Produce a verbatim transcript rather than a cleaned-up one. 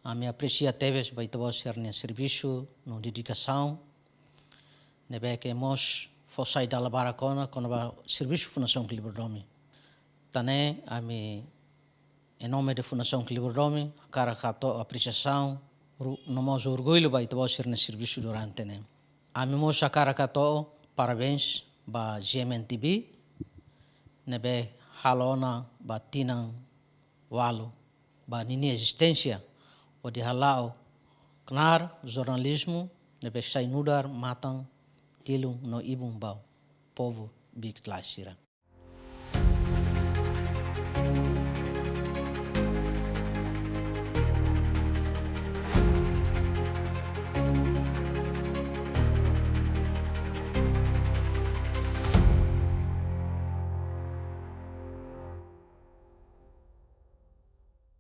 Ami apresia tebes ba ita-boot sira-nia servisu no dedikasaun ne'ebé ke mós fó sai dala barak ona kona-ba servisu Fundasaun Kleur ba Domin. Tan ne'e ami, em nome de Fundasaun Kleur ba Domin, hakarak hato'o apresiasaun no mós orgullu ba ita-boot sira-nia servisu durante ne'e. Ami mós hakarak hato'o parabéns ba G M N T V ne'ebé halo ona ba tinan ualu ba ninia ezisténsia hodi hala'o knaar jornalizmu ne'ebé sai nu'udar matan tilun no ibun ba povu Big Splash sira.